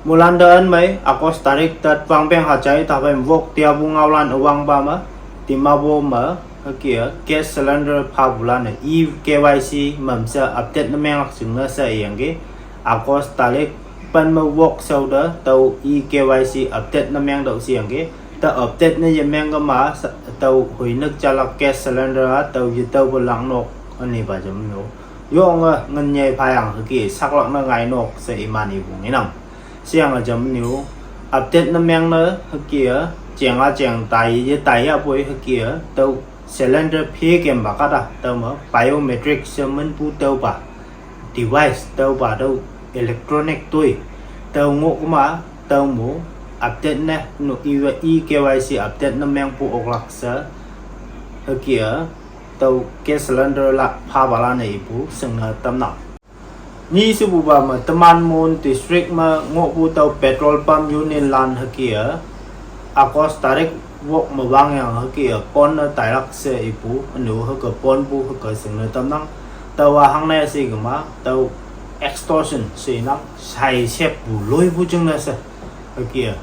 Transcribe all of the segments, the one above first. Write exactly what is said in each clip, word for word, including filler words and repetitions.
Mulan te en mei August tarik tat wangpeng hachai tapai wok tiapu ngaolan üwangpa me, Dimapur me, hüke-a, gas cylinder phapulan-e e-K Y C mamshe update ne menglak jingne she iyangki, August tarik pen me wok shao te tüo e-K Y C update ne mengtüoh sheyangki, te update ne yemeng kema, tüo hoinük jalak gas cylinder-a tüo yetaope lak nok ünepa jam no. Yonge ngin nyei phayang hüke saklak ne ngai nok she iman ipu ngenang. Sheyange jam no, update ne meng ne hüke-a, jeng-a jeng tai ye tai yapoi hüke-a, tüo cylinder phe kempa kahta, tüome biometric she minpu tüopa, device tüopa tüo electronic toi, tüo ngoh kema, tüo mo, update ne, no, e-K Y C update ne mengpu oklak she, hüke-a, tüo gas cylinder la phapalan-e ipu shingne tamnang. Nyi shepupa me teman Mon district me ngohpu tüo petrol pump union lan hüke-a, August tarik wok me wangyang hüke-a pon ne tailak she ipu, ünu hüke ponpu hüke shingne tamnang. Tüowa hangne she kema, tüo extortion she nang, shai sheppu loipu jingne she, hüke-a,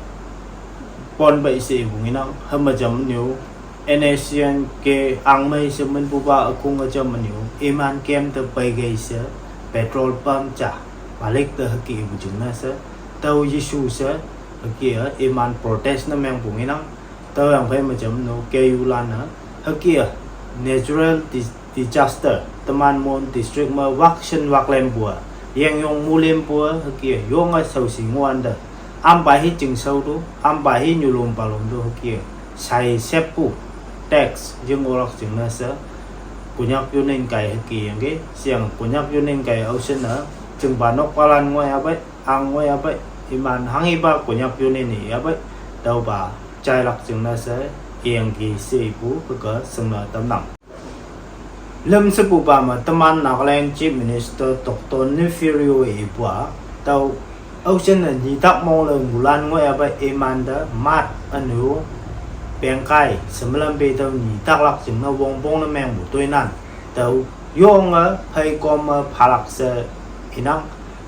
pon pei she ipu ngenang, hüme jam no, N S C N ke angmei she minpupa ükong üjam ünu, iman kem te peikei she, petrol pump ja, malik te hüke ipu jingne she, tüo issue she, hüke-a, iman protest ne mengpu ngenang, tüoyang phei me jam no, K U lan-e, hüke-a, natural dis-, disaster, teman Mon district me wakshin waklempu-a, yengyong mulempu-a, hüke-a, yonge shaoshi ngohwante, ampa hi chingshao to, ampa hi nyulom palom to hüke-a, shai sheppu, tax, ye ngohlak jingne she, Konyak Union kai hüke yangki, sheyange Konyak Union kai aoshin-e, chingpa nokpalan ngoi yapei, ang ngoi yapei, iman hanghipa Konyak Union i yapei, tüopa, jailak jingne she, iyangki she ipu, hüke shingne tamnang. Lüm shepupa me teman Nagaland Chief Minister Doctor Neiphiu Rio ipu-a, tüo, aoshin-e nyitak mong le mulan ngoh yapei iman te mat ünu, pengkai, shemelam pe tüo nyitaklak jingne wongpong ne mengpu toinan, tüo, yonge phei kom me phalak she inang,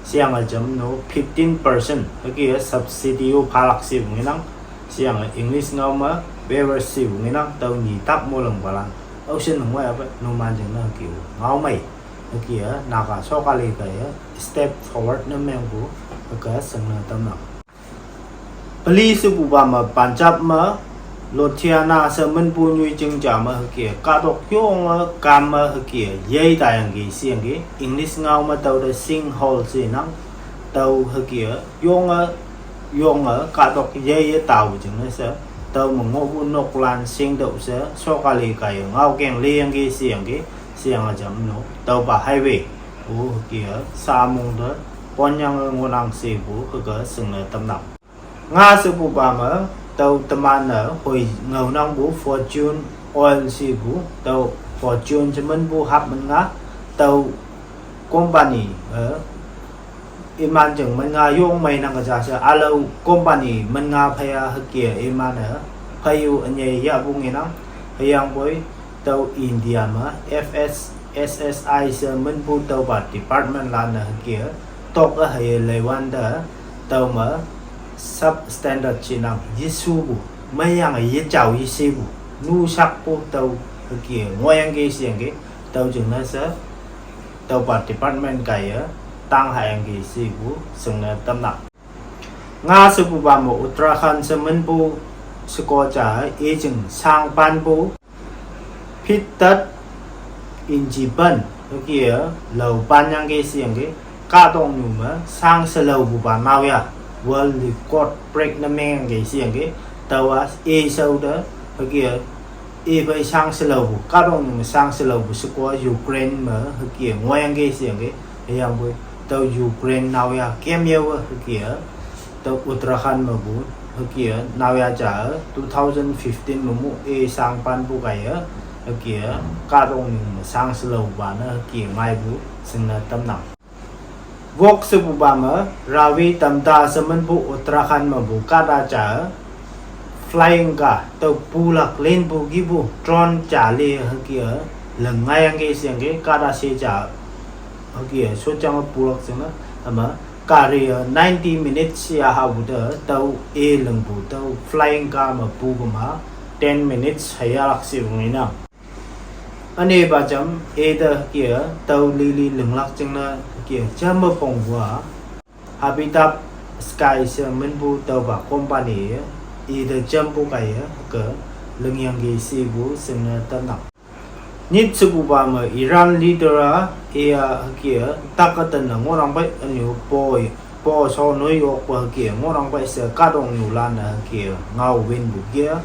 sheyange jam no fifteen percent, hüke-a, subsidy-o phalak shepu ngenang, sheyange English ngao me, waivers shepu ngenang, tüo nyitak molengpalan. Aoshin ngoh yapei, numan jingne hüke-o, ngao mei, hüke-a, Naga sokali kaiye, step forward ne mengpu, hüke shingne tamnang. Peli shepupa me Punjab me, Ludhiana she minpu nyoijing ja me hüke-a, kahtok yonge kam me hüke-a, yei tayangki sheyangki, English ngao me tüote sinkhole she nang, tüo hüke-a, yonge, yonge kahtok yei ye tao jingne she, tüo me ngohpu noklan shingtüoh she, sokali kaiye ngaokeng leyangki sheyangki, sheyange jam no, tüopa highway, o hüke-a, samong te, ponyange ngohnang shepu, hüke shingne tamnang. Nga shepupa me, tüo teman-e hoi ngaonangpu Fortune Oil shepu, tüo Fortune she minpu hap min nga, tüo company, eh, iman jing min nga yong mei nang üja she, ülao company min nga phei-a hüke-a iman-e, phei-o ünyei yahpu ngenang, hüyangpoi, tüo India me, F S S I she minpu tüopa department lan-e hüke-a, tok-e hei leiwante, tüome substandard shinang yeshupu, meiyange yejao yeshepu, nushakpu tüo hüke ngohyangki sheyangki, tüo jingne she, tüopa department kaiye, tang hayangki shepu, shingne tamnang. Nga shepupa me Uttarakhand she minpu sheko ja, ijing shangpanpu, phit tat inji pen, hüke-a, lao panyangki sheyangki, kahtoknyu me, shang shelaopupa naoya, world record break ne mengyangki sheyangki, tüowa, e shao te, hüke-a, ipei shang shelaopu, kahtoknyu me shang shelaopu sheko Ukraine me, hüke-a, ngohyangki sheyangki, hüyangpoi, tüo Ukraine naoya, kemyao-e, hüke-a, tüo Uttarakhand mepu, hüke-a, naoya ja, two thousand fifteen me mo, e shangpanpu kaiye, hüke-a, kahtoknyu me shang shelaopa ne, hüke-a, ngaipu, shingne tamnang. Wok shepupa me, Ravi Tamda she minpu Uttarakhand mepu kahta ja, flying car, tüo pulak linpu kihpu, drone ja le hüke-a, leng ngaiyangki sheyangki, kahta she ja, hüke-a, shotyange pulak jingne, hüma, Kari-a ninety minutes ya habu de tüo e lingpu tüo flying car me pu kema ten minutes hüyalak she wong inang. Ünepa jam e te hüke-a tüo lili linglak jingne hüke-a jamme pongpu-a Habitap Sky she minpu tüopa company-e ite jampu kaiye hüke lingyangki shepu shingne tamnang. Nyit shepupa me Iran leader-a iya hüke-a tak üten ne ngohnang pei ünyu poi, po sho noi yokpa hüke-a ngohnang pei she kahtoknyu lan-e hüke-a ngao winpu ke-a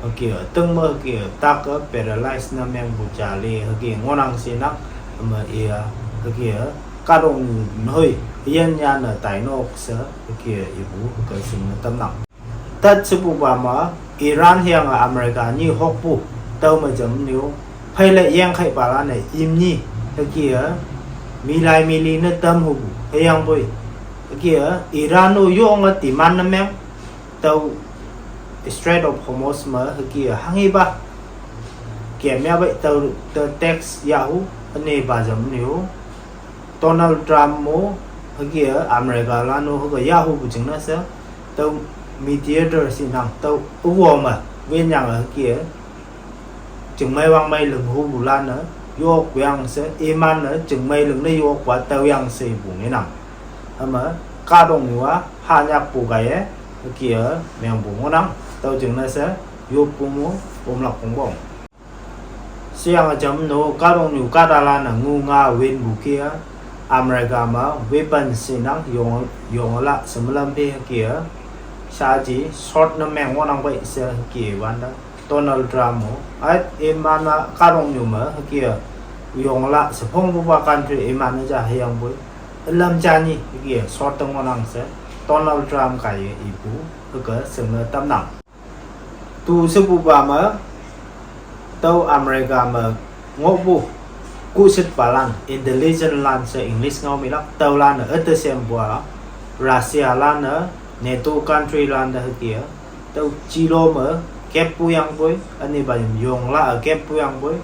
hüke-a tüngme hüke-a tak-a paralyze ne mengpu ja le hüke ngohnang shenang. Üme iya hüke-a kahtoknyu noi yin yanne tainok she hüke-a ipu hüke shingne tamnang. Tat shepupa me Iran hüyange America nyi hokpu tüo me jam nyu pheile yengkheipalan-e imni hüke-a milai mili ne tamhupu hüyangpoi hüke-a Iran-o yonge demand ne meng tüo Strait of Hormuz me hüke-a hanghipa kemya pei tüo te tax yahu. Ünepa jam nyu Donald Trump-o hüke-a America lan-o hüke yahupu jingne she tüo mediator shinang tüo üwo me winyange hüke-a chingmei wangmei linghupu lan-e yokpu yang she iman-e chingmei lingne yokpa tüo yang shepu ngenang. Hüme kahtoknyu-a hanyakpu kaiye hüke-a mengpu ngohnang tüo jingne she yoppu mo omlak pongpong. Sheyange jam no kahtoknyu kahtalan-e ngu nga winpu ke-a America me weapon shinang yong, yongla shemelam phe hüke-a shaji short ne meng ngohnang pei she hüke wante Donald Trump-o at iman-a kahtoknyu me hüke-a yongla shephongpupa country iman-e ja hüyangpoi ülam ja nyi hüke-a short te ngohnang she Donald Trump kaiye ipu hüke shingne tamnang. Tu shepupa me tüo America me ngohpu kushitpalan intelligence lan she English ngao milak tüolan-e üte shempu-a Russia lan-e NATO country lan te hüke-a tüo jilo me keppu yangpoi ünepa yongla-e keppu yangpoi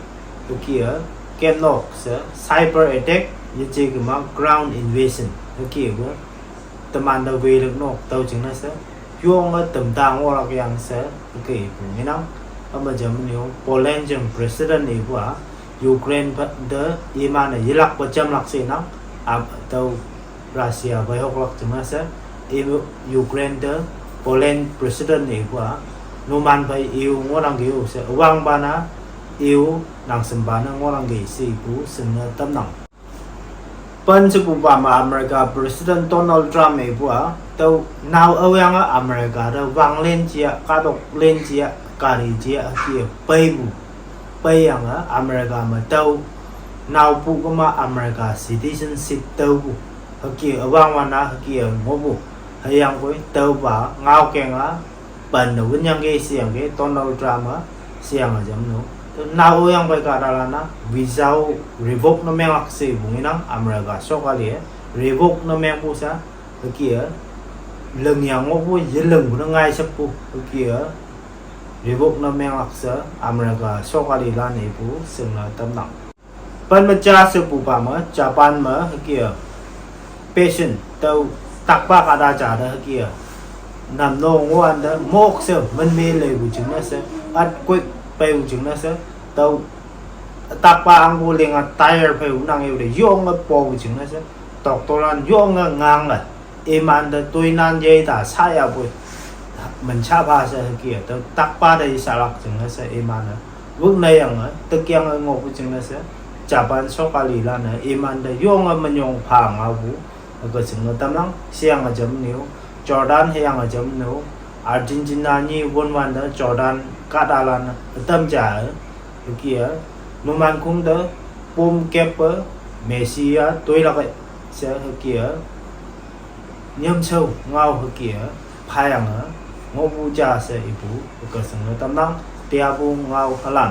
hüke-a kepnok she cyber attack yeje kema ground invasion hükepu teman te welük nok tüo jingne she yonge tamta ngohlak yang she hüke ipu ngenang. Üme jam nyu Poland jing president ipu-a Ukraine pa te iman-e yelakpe jamlak shenang. Ap tüo Russia pei hoklak jingne she ipu Ukraine te Poland president ipu-a numan phei eu ngohnangki-o she üwangpa-a eu nang shimpa ne ngohnangki shepu shingne tamnang. Pen shepupa me America President Donald Trump ipu-a tüo nao aoyange America te wanglen jia kahtok len jia kari jia hüke peipu peiyange America me tüo naopu kema America citizenship tüopu hüke üwangwan-a hüke ngohpu hüyangpoi tüopa ngaokeng-a pen ne winyangki sheyangki Donald Trump-a sheyange jam no nao aoyangpoi kahtalan-a visa-o revoke ne menglak shepu ngenang America shokali-e revoke ne mengpu sha hüke-a lingyang ngohpu yelingpu ne ngaishappu hüke-a revoke ne menglak she America shokalilan ipu shingne tamnang. Pen me ja shepupa me Japan me hüke-a patient tüo takpa kahta ja te hüke-a namno ngohwante mok she minme leipu jingne she earthquake peipu jingne she tüo takpa angpu linge tire phei unang yeute yonge popu jingne she doctorlan yonge ngange imante toinan yeita shayapoi minsha pha she hüke-a tüo takpa te yeshalak jingne she iman-e wük neiyange tükyange ngohpu jingne she Japan shokalilan-e imante yonge minyong pha ngaopu hüke shingne tamnang. Sheyange jam nyu Jordan hüyange jam no Argentina nyi wonwante Jordan kahtalan ütam ja-e hüke-a numan khong te pom keppe Messi-a toilak-e she hüke-a nyamshao ngao hüke-a phayange ngohpu ja she ipu hüke shingne tamnang. Teapu ngao halan